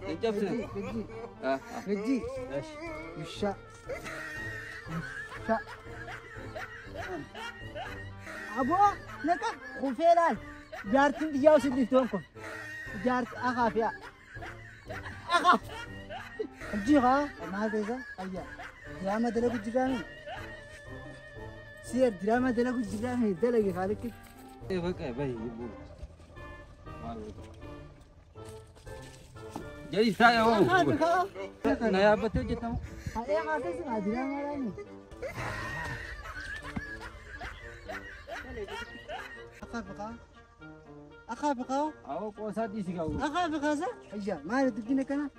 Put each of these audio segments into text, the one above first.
Hin cabsine. Gajji. Ah. Gajji. Esh. Bisha. Bisha. Aboo naqa kufee laal. Jaartiin biyyaa osoo dhiftoon kun. Jaarti akaaf yaa. Akaaf. Hojii haa maal ta'e ayyaa. Diraama dalagu jiraame. Siya diraama dalagu jiraame dalagi haalikki. Baqa bahi jibbuu. Maal godhu? Jedhi taa'e hoo. Akaaf kaa. Na yaabbattee hojjetamu. Haadhee akaafis haa diraama laani. Akaaf kaa. Akaaf kaa. Awoo qoosaa dhiisi qabu. Akaaf kaasa. Ayyaa maali dubbiin akkana?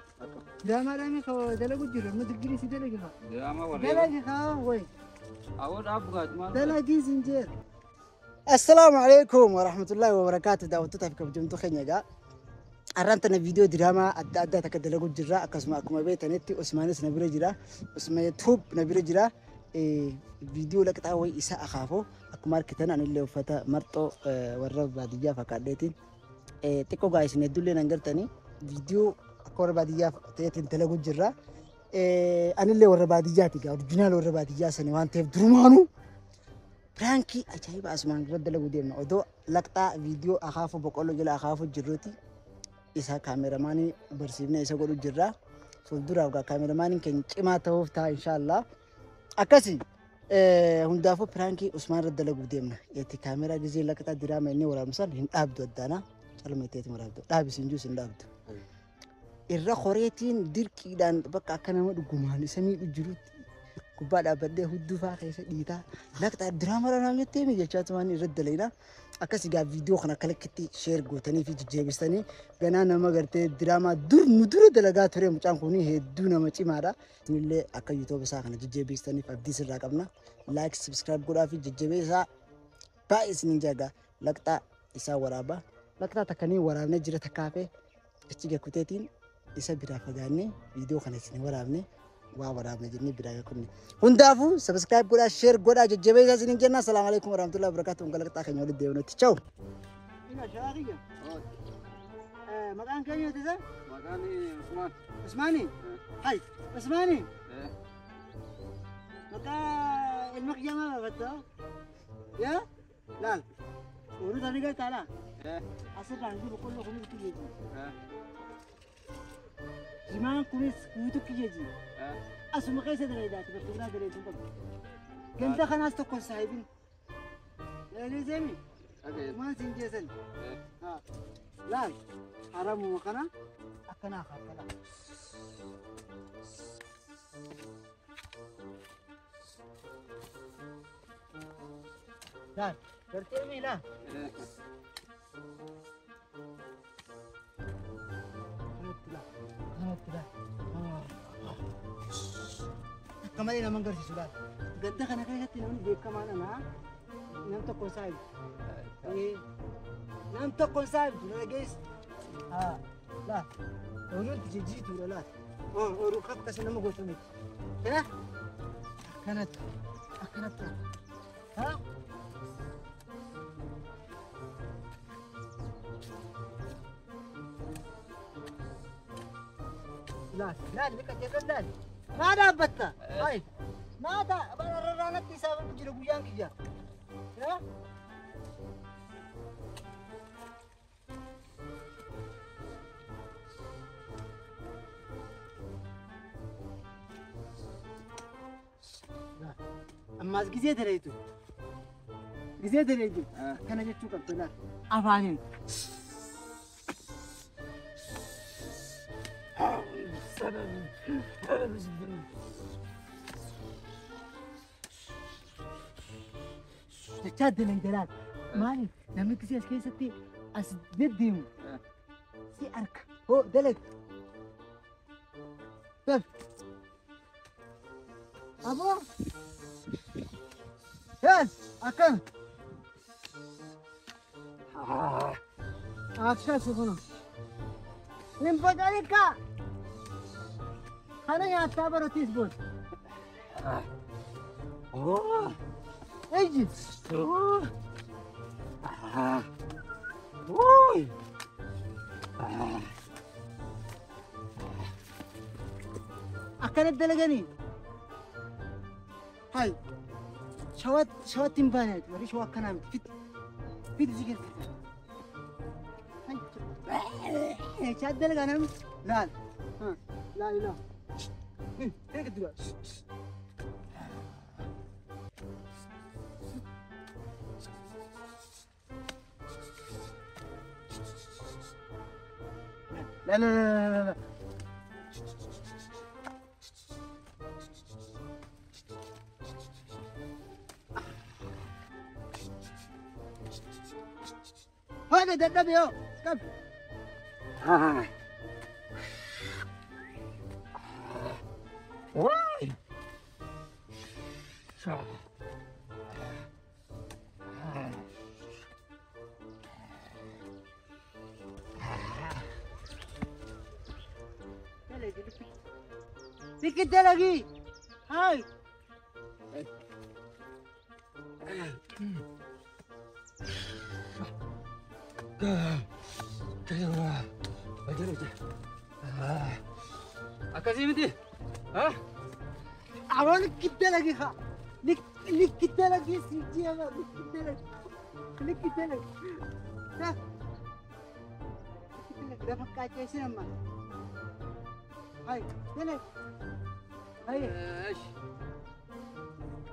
Diraamaa dhaame koo dalagu jiru amma dubbiin si dalagi kaa. Diraamaa warree. Dalagi kaa wayi. Awoo dhaabbu gaati maal? Dalagii sinjeer. Assalaamu alaikum warahmatullahi wabarakaatu daawwattootaaf kabajamtuu keenya egaa. Har'aan tana viidiyoo diraamaa adda addaa takka dalagu jirra. Akkasuma akkuma beektanitti Usmaanis na bira jira. Usmaan Tuub na bira jira. Viidiyoo laqxaa wayii isa akaafoo akkuma argitan anillee uffata marxoo warra baadiyyaa fakkaadheetiin xiqqoo gaa isin hedduullee nan gartanii viidiyoo akka warra baadiyyaa ta'eetiin dalagu jirra. Anillee warra baadiyyaati gaa original warra baadiyyaa sani waan ta'eef durumaanuu Piraankii ajaa'iba asumaan irra dalaguu deemna. Odoo laqxaa viidiyoo akaafuu boqqolloo jala akaafuu jirruuti isa kaameramaanii barsiifnee isa godhu jirra. Fuulduraaf gaa kaameramaaniin keenya cimaa ta'uuf ta'a inshaallah. Akkasi hundaafuu piraankii Usmaan irra dalaguu deemna. Itti kaameraa gizee laqxaa diraama inni waraabnu san hin dhaabdu addaana. Calma itteetti waraabdu. Dhaabis hin jiru hin dhaabdu. Irra koreetiin dirqiidhaan bakka akka nama dhugumaan isa miidhu jirutti gubbaa dhaabbadhee hudduu fa'aa keessa dhiitaa laqxaa diraama dhaan jettee mi jechaa tumaan irra dalayna. Akkas egaa viidiyoo kana akka lakkitti share gootanii fi jajjabeessitanii ganaa nama gartee diraamaa dur nu dura dalagaa ture mucaan kun hedduu nama cimaadha. Isinillee akka YouTube isaa kana jajjabeessitaniif abdii sirraa qabna. Like subscribe godhaa fi jajjabeessaa baay'ee isiniin jaagaa laqxaa isaa waraabaa. Laqxaa takkanii waraabnee jira takkaafee achi gakuteetiin isa biraa fagaannee viidiyoo kana isin waraabne waa waraabne jennee biraa gakunne. Hundaafuu subscribe godhaa share godhaa jajjabeessaa isiniin jenna. Assalaamu alaikum warahmatullahi wabarakatuh. Galaqxaa keenya walitti deebinutti. Ciao. Maqaan keenya isa? Maqaan Usmaan. Usmaani? Hai, Usmaani. Maqaa ilma kiyyamaa baafatta? Yaa? Laal. Oduu tani galtaa laa? Asirraan jiru boqqolloo kunis kiyya jiru. Jimaan kunis guutuu kiyya jiru. Asuma keessa dalagaa bakka biraa dalagaa hin qabdu. Ganda kanaas tokko saahibin. Laalee seemi? Waan siin jeesan. Laal. Haramuma kana akkanaa kaffala. Laal. Gartee mi laal? Kanatti laal. Kanatti laal. Akka malee nama agarsiisu laal. Ganda kana keessatti namni beekamaan anaa nam tokko saahibu. Nam tokko saahibu na dhageessi. Laal. Oduun jijjiituudha laal. Oduu akkas nama gootu miti. Akkanatti. Akkanatti. Haa? Laal. Laal biqa jedhan laal. Maa dhaabbatta? Hayi. Maa ta'a? Rarraanatti isaa jira guyyaan kiyya. Ammaas gizee dareetu. Gizee dareetu. Kana jechuu qabdu laal. Afaaniin. Jechaa dalayda laal. Maaliif namni gisee as keessatti as deddeemu si arka. Hoo dalag. Dal. Aboo. Yes, akkana. Akkas kun. Hin baqalikka. Kana nyaattaa baratiis booda. Ejji. Akkana dalaganii. Hay. Shawat shawat hin baane warri shawaa akkanaa miti. Fit. Fit si garsiisa. Hay. Chaa dalagaa namni. Laal. Laal laal. Eega dura. لا لا لا لا لا. هذا دبدب يو كم. واي. Dikit lagi. Hai. Akkasii miti? Awwan kitta lagi ha. Lik lik kitta lagi sijji ama lik kitta lagi. Lik kitta lagi. Ha. Kitta lagi dafa kaachee amma. Hai, dale. Hai.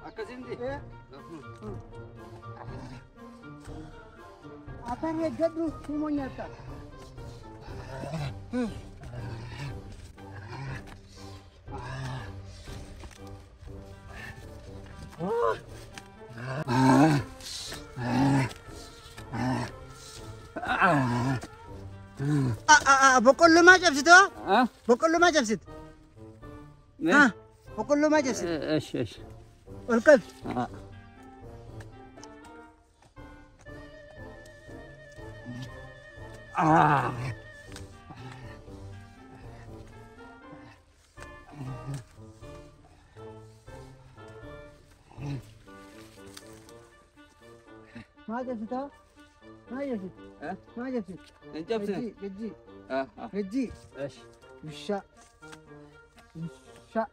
Akkasii miti? Afaan eeggadhu fuumoo nyaata. Boqqolloo maa cabsitu? Boqqolloo maa cabsitu? Boqqolloo maa cabsitu? Esh esh. Ol qabi. Maa cabsitu? Maa cabsitu? Maa cabsitu? Hin cabsine. Gajjii. Gajjii. Esh. Bishaa. Bishaa.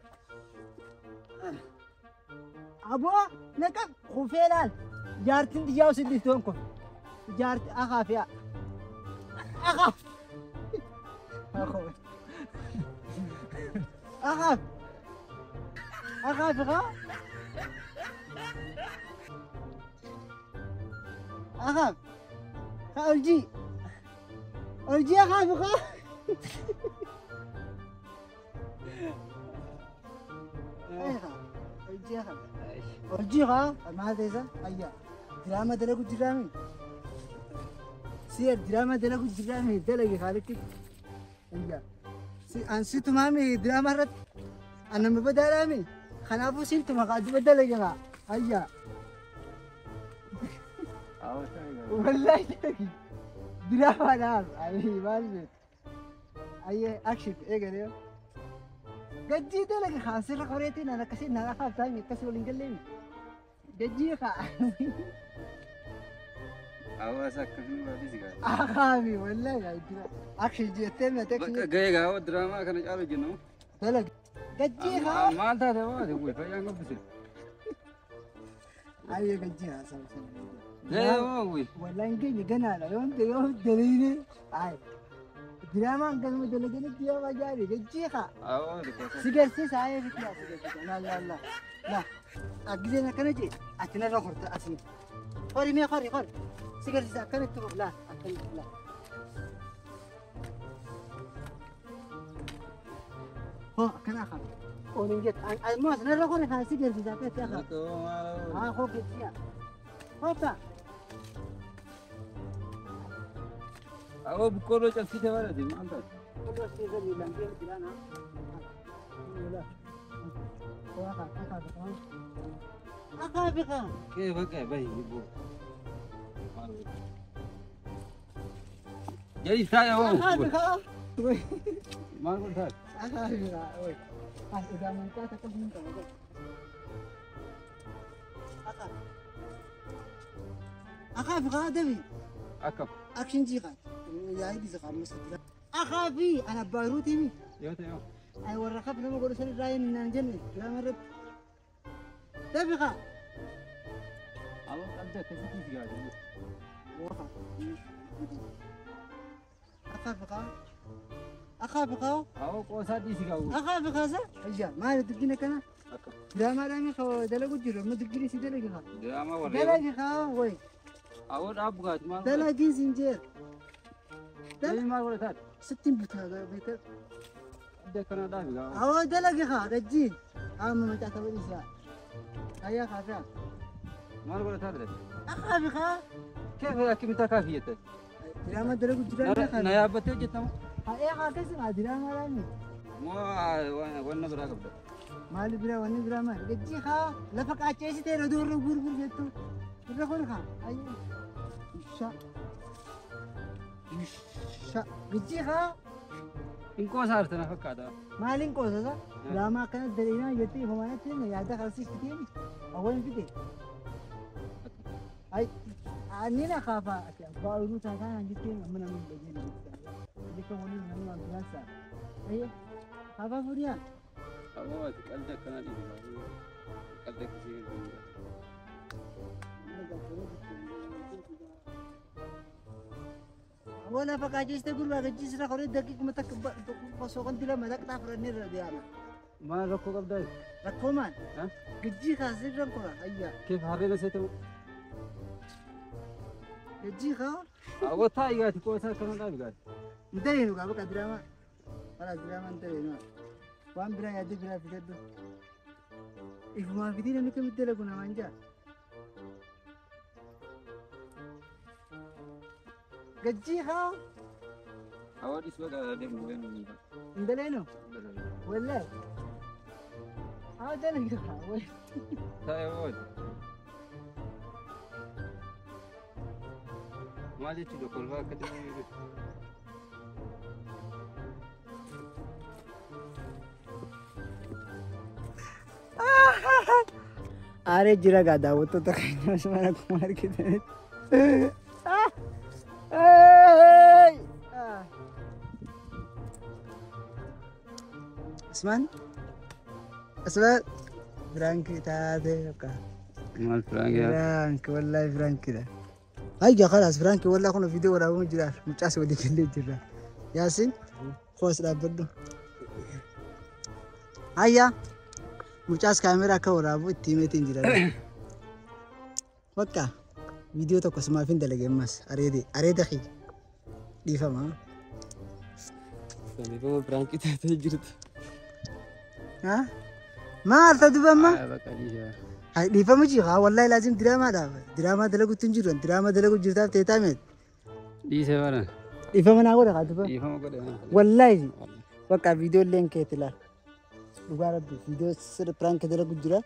Aboo naqa kufee laal. Jaartiin xiyyaa osoo dhiftoon kun. Jaarti akaaf yaa. Akaaf. Akaaf. Akaaf haa. Akaaf. Haa oljii. Oljii akaaf haa. Oljii akaaf. Oljii haa maal ta'e ayyaa. Diraama dalagu jiraami. Siya diraama dalagu jiraami dalagi haalitti. Ayyaa. Si an si tumaami diraama irratti. Anama badaadhaami. Kanaafuu siin tuma kaa duba dalagi haa. Ayyaa. Wallaahi dalagi. Diraama dhaaf. Ayi maal beeku. Ayyee action eegalee. Gajjii dalagi haa sirra qoreetiin an akkasii naan akaaf taa'imi akkasii waliin galleemi. Gajjii haa. Hawaasa akkasii baafisi gaa. Akaafi wallaahi action jettee miti action. Bakka gahee gaa diraamaa kana caalu jennu. Dalagi. Gajjii haa. Maal taate waati wuy fayyaan gobbise. Ayyee gajjii haa sama sama. Gahee moo wuy. Wallaahi hin geenye ganaadha yoo yoo dalagne ayi. Diraamaan akkasuma dalaganitti yoo ajaa'ibe gajjii haa. Si garsiisa ayyee fikiraa si garsiisa laa laa laa laa. Aggizeen akkana jee ati narra korta asii. Qori mee qori qori. Si garsiisa akkanatti qof laa akkanatti laa. Hoo akkana haa. Oolin jette ammoo as narra qori haa si garsiisa akkanatti haa. Haa hoo gajjii Hoppa. Awwa boqqolloo cabsite barate maal taate? Boqqolloo sirra miilaan deemu jiraana. Akaafi kaa. Kee bakka bahi boo. Jadi saya hoo. Akaafi kaa. Maal kun taate? Akaafi kaa. As egaa mantaa takka hin qabu. Akaafi. Akaafi kaa dabi. Akkam. Action jiqaat. Yaa'ii dhiisa qaama sadii. Akaafi ana baaruutii mi? Yoo ta'e yoo. Ay warra kaf nama godhu san irraa hin naan jenne diraama irratti. Dafiqa. Aboo qabda akkasitti si gaadhu. Akaafiqa. Akaafiqa. Aboo qoosaa dhiisi gaa'u. Akaafiqa sa? Ayya maali dubbiin akkana? Akka. Diraamaadhaan dalagu jiru amma dubbiin si dalagi haa. Diraamaa warra. Dalagi haa wayi. Aboo dhaabbu gaati maal? Dalagiin siin jeer. Dalagi maal godha taate? Sittiin butaa beekta. Qabda akkanaa dhaabi gaa'u. Awoo dalagi haa gajjii. Amma macaa tapha dhiisaa. Ayyaa kaafiyaa. Maal godha taate? Akaafiqa. Keef akkamitti akaafi jette? Diraama dalagu jira. Na yaabbattee hojjetamu? Haa haa akkasuma diraamaadhaan. Moo wanna biraa qabda? Maali biraa wanni biraa maali? Gajjii haa lafa qaaceessitee oduu irra gurgur jettu. Irra kun haa. Ayyee. Isha. Isha. Gajjii haa. Hin qoosaa jirta na fakkaata. Maaliin qoosasa? Diraamaa akkana dalaginaa jettee ifumaanatti yaada karsiis fiteen awwaan fite. Ay, ani na kaafa ati abbaa ooyiruu taataa naan jettee amma namni hin dhageenye jechuudha. Ilka waliin namni waan biraasa. Ayyee. Kaafaa fuudhiyaa. Aboo ati qalda akkanaa dhiisi gaa'u. Qalda akkasii hin Awwa lafa qaaceessitee gurbaa gajjiisira qoree daqiiquma takka osoo qanti lama dhaqxaa fudhannee irra deema. Maal rakkoo qabdaa? Rakkoo maal? Gajjii kaasee irra qora ayyaa. Keef harreen aseetamu? Gajjii kaa. Aboo taa'i gaati qoosaa akkanaa dhaabi gaati. Hin ta'eenu gaa baqa diraamaa. Walaas diraamaa hin ta'eenu. Waan biraa yaadde biraa fidadhu. Ifumaa fidii namni kamitti dalagu namaan jaa. Gajjii haa. Aboo dhiis baqa deemu deemu. Hin daleenu? Wallahi. Haa dalagi haa. Taa'i aboo. Maal jechuudha kolfaa akka deemu. Aaree jira gaa daawwattoota keenya Usmaan akkuma argitanitti. Usmaan Usmaan firaankii taatee yookaan. Maal firaankii? Firaankii wallaahi firaankiidha. Hayya khalaas firaankii wallaahi kun viidiyoo waraabamuu jira mucaas walii gallee jirra. Yaasiin koos dhaabbadhu. Hayya. Mucaas kaameraa akka waraabu itti himeetiin jira. Bakka viidiyoo tokko sumaaf hin dalage ammas areede areeda kiyya dhiifama. Saniifama firaankii taatee jirti. Maal ta'u duba amma? Bakka dhiisaa. Dhiifama jiru haa wallaahi laazim diraamaadha. Diraamaa dalaguutti hin jiru diraamaa dalagu jirtaaf ta'e taa'e. Dhiisee bara. Dhiifama naa godha haa duba. Dhiifama godha. Wallaahi bakka viidiyoo illee keetti ilaala. Dhugaa rabbi viidiyoo sirri piraank dalagu jira.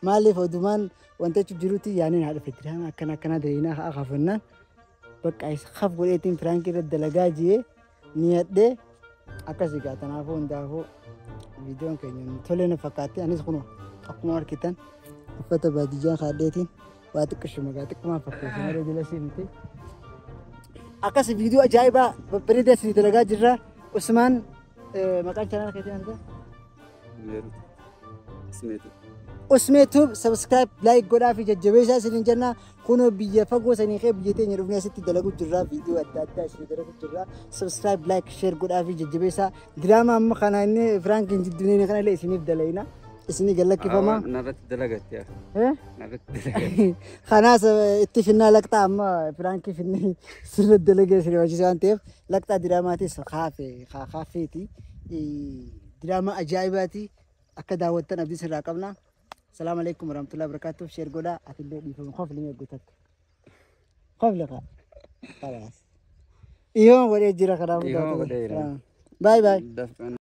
Maaliif odumaan wanta jechuun jirutti yaaniin haa dhufe diraamaa akkana akkana dalaginaa haa kaafannaan bakka isa kaf godheetiin piraankii irra dalagaa jiyee niyadhee akkas egaa kanaafuu hundaafuu viidiyoon keenya tolee na fakkaatti anis kunoo akkuma argitan uffata baadiyyaan kaadheetiin waa xiqqishu magaa xiqqumaan fakkeessa malee jala sii miti. Akkas viidiyoo ajaa'ibaa babbareedaa isinii dalagaa jirra. Usmaan maqaan chaanaala keetii maal ta'a? Usmee Tube subscribe like godhaa fi jajjabeessaa isiniin jenna. Kunoo biyya fagoo sanii kee biyya teenya dhufnee asitti dalagu jirra. Viidiyoo adda addaa isinii dalagu jirra. Subscribe like share godhaa fi jajjabeessaa. Diraamaa amma kana inni Firaankiin jidduuneen kana illee isiniif dalayna. Isinii gallakkifama. Narratti dalagatte yaa. Narratti dalagatte. Kanaas itti finnaa laqxaa amma Firaankii finnee sirra dalagee isin barsiisa waan ta'eef laqxaa diraamaatis kaafeeti. Diraamaa ajaa'ibaati. Akka daawwattan abdii sirraa qabna. Salaamu alaikum warahmatullahi wabarakatuh. Share godhaa atillee dhiifama qofli mee guutattu. Qofli qaa. Khalaas. Dhiifama godhee jira kanaafuu. Dhiifama godhee jira. Baay baay. Dafqaan.